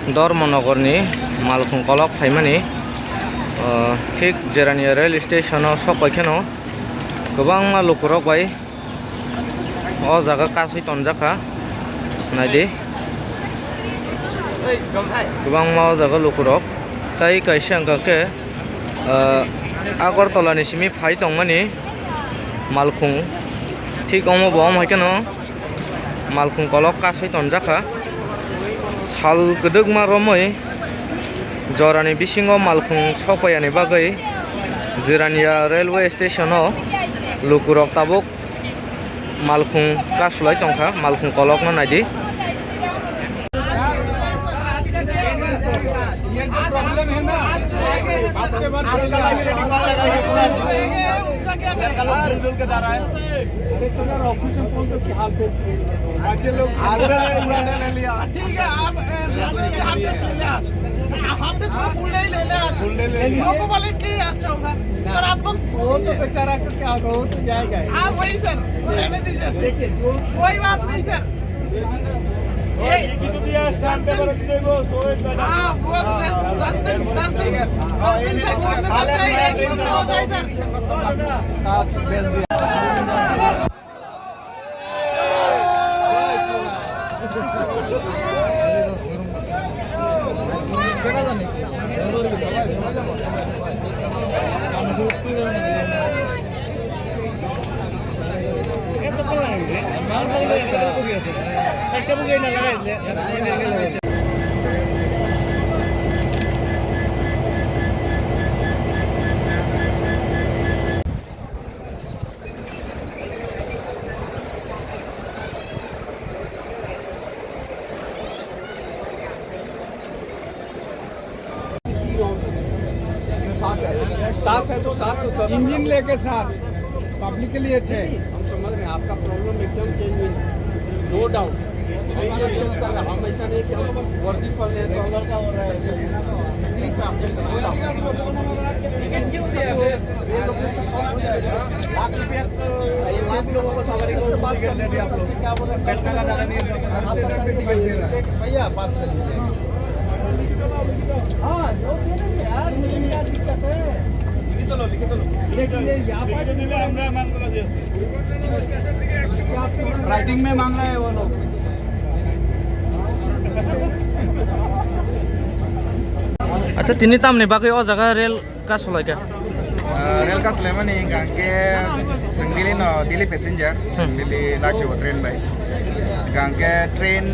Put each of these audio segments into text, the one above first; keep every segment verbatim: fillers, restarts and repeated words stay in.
Dharmanagarni Malkhung kolok phaimani, o, thik Jirania rail station-o sok bai kheno kwbangma lukurok bai o jaga kasui tonjak kha. Naidi, kwbangma o jaga lukurok. Tai kaisa hwnkha khe, o, Agartala ni simi phai tongmani Malkhung, thik omo bo omo hai kheno Malkhung kolok kasui tonjak kha. Sal kwdwkma romwi jorani bisingo Malkhung sokpaiani bagwi Jirania railway station-o lukurok tabuk Malkhung kasulai tongkha, Malkhung kolokno naidi. ये जो प्रॉब्लम है ना, आजकल अभी रेडी कर लगा है पूरा। लड़का लोग मिलजुल के जा रहा है। अरे तो यार, ऑफिस में पहुंच के हाफ डे से ले लिया। बच्चे लोग आर्डर है, उड़ाने ले लिया। ठीक है, आप, अ, रेलवे के हाफ डे से ले ले आज। हाफ डे छोड़ो, फुल डे ही ले ले आज। फुल डे ले लिया। लोगों वाले के ही अच्छा होगा। ना। सर, आप लोग वो तो बेचारा को क्या होगा, वो तो जाएगा ही। हाँ, वही सर, वो रहने दीजिए सर। देखिए, जो कोई बात नहीं सर। ये कितने दिया स्टैंप पे बना दीजिए वो, सौ एक का। हाँ, वो दस, दस दिन, दस दिन, दस दिन से बोलने का चाहिए, एक बंदा हो जाए सर। साथ है, साथ है तो, साथ तो इंजन लेके साथ पब्लिक के लिए अच्छे। हम समझ रहे हैं आपका प्रॉब्लम एकदम जेन्युइन, नो डाउट। हम ऐसा नहीं कि हम वर्दी पहने हैं तो हम तकलीफ में आपको, नो डाउट। ये लोगों से सॉल्व किया जाए। लाख रुपया, ये लाख लोगों को सवारी को टिकट दे दिया आप लोग। बैठने का जगह नहीं है, तो भैया बात कर लीजिए। हाँ, जो दे देंगे यार, मुझे क्या दिक्कत है? लिखित लो, लिखित लो। लेकिन ये यहाँ पर राइटिंग में मांग रहे हैं वो लोग। Acha, tini tamni bagwi o jaga rel kasulaikha? Ah, rel kasulaimani hwnkha hwnkhe chwng Delhi no, Delhi passenger, Hmm. Delhi lachio train bai. Hwnkha hwnkhe train,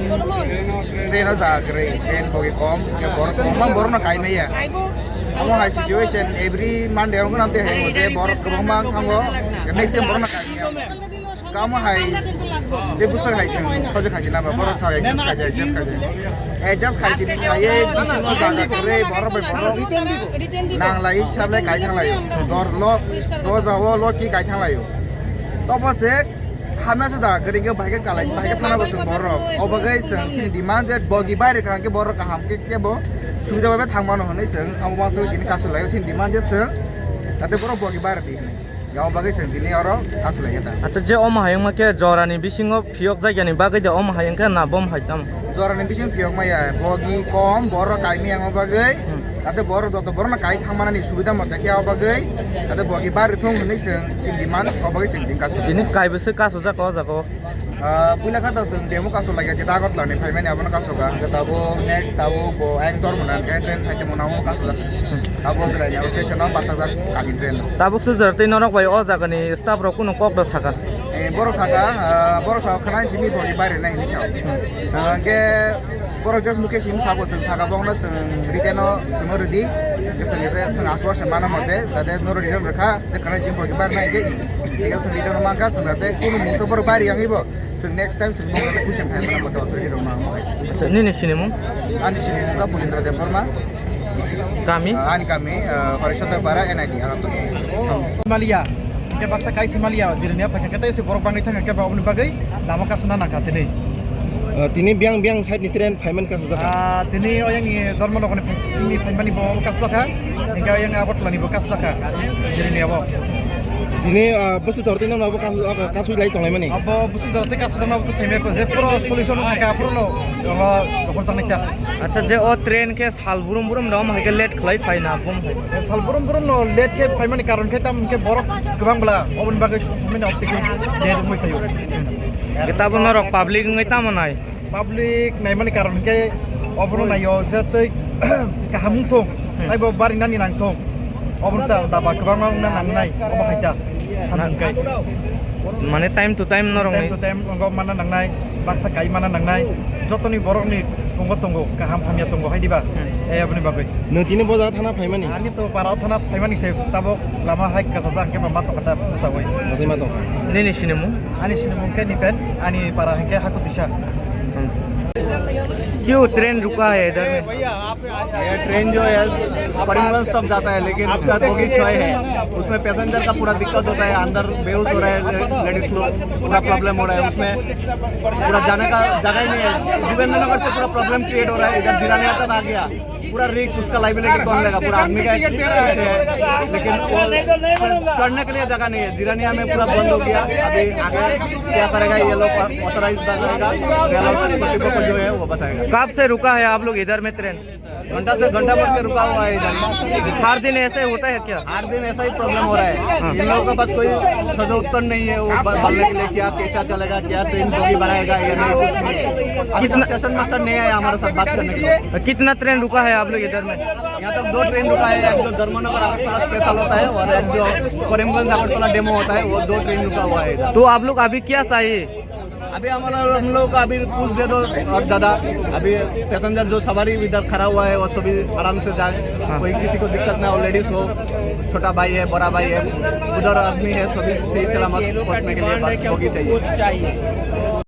train o jaga kwrwi, train bogi kom, hwnkhe borok kwbangma borokno kai maya. Omo hai situation every Monday wngkha, tei hai je borok kwbangma wngkha, maximum borokno kai maya. Kamo hai tei bwswk hai chwng sojak hai chwng naba borok sao adjust khaijak, adjust khaijak. Adjust khai chini khlaiwi bisingo jaga kwrwi borok bai borok nanglai sablai kai thanglaio. Dor lo, doja o lo ki kai thanglaio. Tobo se hamya sa jaga kwrwi khe bahai khe kalai, bahai khe thana bo chwng borok. Obagwi chwng chini demand je bogi baire kha hwnkhe borok kaham khe kebo subida bai thang mano hwnwi chwng abo uansugwi tini kasu laio chini demand je chwng jate borok bogi baire di hwnwi. Yang bagwi chwng tini oro kasu lai khe ta. Acha, je omo hayungma khe jorani bisingo phiyok jaigani bagwi de omo hayung khe na bom hai tamo? Jorani bising phiyok maya, bogi kom, borok kaimi yang bagwi. Hmm. Tate borok joto borokno kai thangmanani subida mote khe o bagwi. Tate bogi bari thung hwnwi chwng, chwng demand, o bagwi chwng tini kasu. Tini kaibo se kasu jak o jaga o? Ah, puila kha to chwng demo kasu lai kha, je Agartala ni phaimani abono kasu kha. Hwnkhe tabuk next tabuk bo ayang tor mwnang khe train phai tongmani abono kasu jak. Abo Jirania station o bathajak kali train. Tabuk sujar tei norok bai o jagani staff rok kunu kok da saka? Eh, borok saka, ah, borok saka khana simi bogi baire nai hinwi sao. Ah, hwnkhe borok just mukhe simi sabo chwng saka bongno chwng written o chwngno rwdi. Chwng je chwng aswk se mana mote, tade noro written rwkha, je khana simi bogi baire nai hwnkhe i. Hwnkhe chwng written o mankha, chwng tade kunu mungsa borok baire yangwi bo. Chwng next time chwng bongni puisa khai mano bo authority rok ma. Acha, nini sinimung? Ani sinimung kha Bulendra Debbarma. Kami? Ah, ani kami, ah, Horishankar Para, N I D, Agartala. Malia. Ke baksa kaisi malia, Jirania phai khe tei se borok bangwi thang khe ba obni bagwi lama kasuna nangkha tini. Ah, tini biang biang side ni train phaiman kasu jakha. Ah, tini oyang ni Dharmanagar ni phai, sini phaimani bo kasu jakha. Hingke oyang Agartala ni bo kasu jakha. Jirania bo. Tini, ah, bwswk jora twi nokno abo kasu-, ah, kasui lai tonglaimani? Abo bwswk jora twi kasui tongma abo to saimaya ko je puro solution wngkha phuru no, abo dokhor chang nai ta. Acha, je o train khe sal burum burum no omo hai khe late khlai phaina bum hai. Sal burum burum no late khe phaimani karon khe tam khe borok kwbang bwla oboni bagwi sumina opti khe late wngwi phaio. Khe tabo norok public wngwi tamo nai? Public naimani karon khe obono naio je tei kaham wngthung, hmm, tei bo barinani nangthung. Obono ta daba kwbangma wngna nangnai, obo hai ta samung kai. Mane time to time norok time ni to time wngok mana nangnai, baksa kai mana nangnai, jotoni borokni tongo tongo, kaham hamya tongo hai diba? Hmm. Eh, aboni bagwi. Nwng tini bo jaga thana phaimani? Ani to para thana phaimani se tabok lama hai kasajak hwnkhe ba ma tongkha ta bwsagwi. Matwi ma tongkha. Nini sinimung? Ani sinimung khe Nipen, ani para hwnkhe Hakutisa. क्यों ट्रेन रुका है इधर में? ये ट्रेन जो है करीमगंज तक जाता है, लेकिन उसका बोगी छः है, उसमें पैसेंजर का पूरा दिक्कत होता है, अंदर बेहोश हो रहे हैं लेडीज लोग, पूरा प्रॉब्लम हो रहा है उसमें, पूरा जाने का जगह ही नहीं है। जोगेंद्र नगर से पूरा प्रॉब्लम क्रिएट हो रहा है, इधर जिरानिया तक आ गया, पूरा रिस्क, उसका लाइबिलिटी कौन लेगा? पूरा आदमी का एक रिस्क है, लेकिन वो चढ़ने के लिए जगह नहीं है। जिरानिया में पूरा बंद हो गया, अभी आगे क्या करेगा ये लोग, ऑथराइज करेगा, रेल कतृपक्ष जो है वो बताएगा। कब से रुका है आप लोग इधर में ट्रेन? घंटा से घंटा भर के रुका हुआ है इधर। हर दिन ऐसे होता है क्या? हर दिन ऐसा ही प्रॉब्लम हो रहा है। हाँ। इन लोगों के पास कोई सदुत्तर नहीं है, वो ब-, बोलने के लिए क्या कैसा चलेगा, क्या ट्रेन बोगी बढ़ाएगा, ये नहीं, कुछ नहीं। अभी तक कितना स्टेशन मास्टर नहीं आया हमारे साथ बात करने के लिए। कितना ट्रेन रुका है आप लोग इधर में? यहाँ तक दो ट्रेन रुका है, एक जो धर्मनगर अगरतला स्पेशल होता है और एक जो करीमगंज अगरतला डेमो होता है, वो दो ट्रेन रुका हुआ है इधर। तो आप लोग अभी क्या चाहिए? अभी हमारा, हम लोग को अभी पूछ दे दो और ज़्यादा, अभी पैसेंजर जो सवारी इधर खड़ा हुआ है वो सभी आराम से जाए, हाँ। कोई किसी को दिक्कत ना हो, लेडीज हो, छोटा भाई है, बड़ा भाई है, बुजुर्ग आदमी है, सभी सही सलामत पहुँचने के लिए बस बोगी चाहिए।